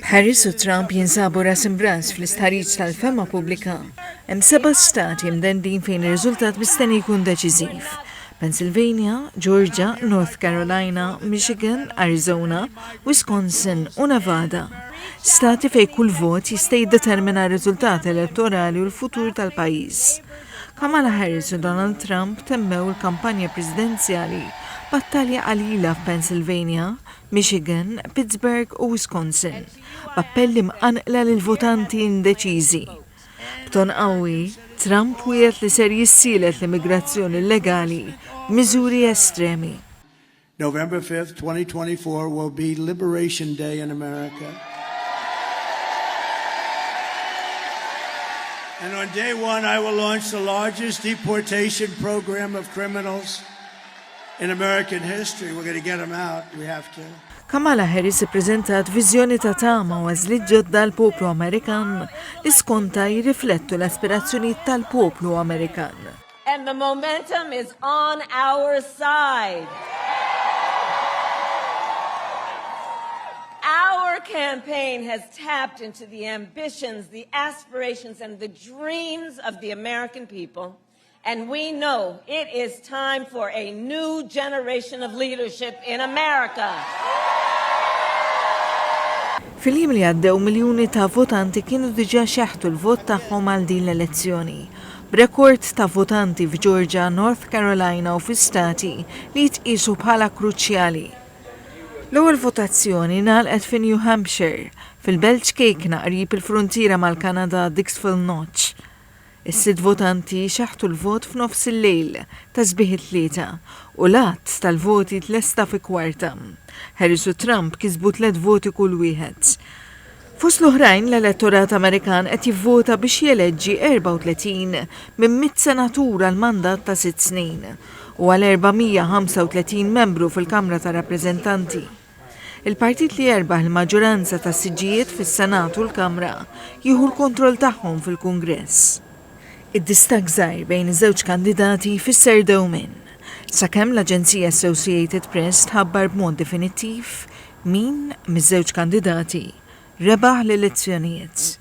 Harris u Trump jinsabu ras imb'ras fl-istħarriġ tal-fehma pubblika. Hemm seba' stati mdendin fejn ir-riżultat mistenni jkun deċiżiv, Pennsylvania, Georgia, North Carolina, Michigan, Arizona, Wisconsin u Nevada. Stati fejn kull vot jista' jiddetermina r-riżultat elettorali u l-futur tal-pajjiż. Kamala Harris u Donald Trump temmew il-kampanja presidenzjali b'battalja qalila f'Pennsylvania, Michigan, Pittsburgh u Wisconsin, b'appelli mqanqla lill-votanti indeċiżi. B'ton qawwi, Trump wiegħed li ser jissielet l-immigrazzjoni illegali b'miżuri estremi. November 5th, 2024 will be Liberation Day in America. And on day one, I will launch the largest deportation program of criminals in American history. We're going to get them out. We have to. Kamala Harris ippreżentat viżjoni ta' tama u għażliet ġodda għall-poplu Amerikan li skontha jirriflettu l-aspirazzjonijiet tal-poplu Amerikan. And the momentum is on our side. Our campaign has tapped into the ambitions, the aspirations, and the dreams of the American people. And we know it is time for a new generation of leadership in America. Fil-jiem li għaddew miljuni ta' votanti kienu diġà xeħtu l-vot tagħhom għal din l-elezzjoni, b'rekord ta' votanti f'Georgia, North Carolina u fi stati li jitqiesu bħala kruċjali. L-ewwel votazzjoni ngħalqet fi New Hampshire, fil-belt ċkejkna qrib il-fruntiera mal-Kanada Dixville Notch. Is-sitt votanti xeħtu l-vot f'nofs il-lejl ta' sbieħ it-Tlieta u l-għadd tal-voti tlesta fi kwarta. Harris u Trump kisbu tlett voti kull wieħed. Fost l-oħrajn, l-elettorat Amerikan qed jivvota biex jeleġġi 34 minn mitt senatur għal mandat ta' sitt snin u għal 435 membru fil-Kamra tar-Rappreżentanti. Il-partit li jerbaħ il-maġġoranza tas-siġġijiet fis-Senat u l-Kamra jieħu l-kontroll tagħhom fil-Kungress. Id-distakk żgħir bejn iż-żewġ kandidati jfisser dewmien, sakemm l-aġenzija Associated Press tħabbar b'mod definittiv min miż-żewġ kandidati rebaħ l-elezzjonijiet.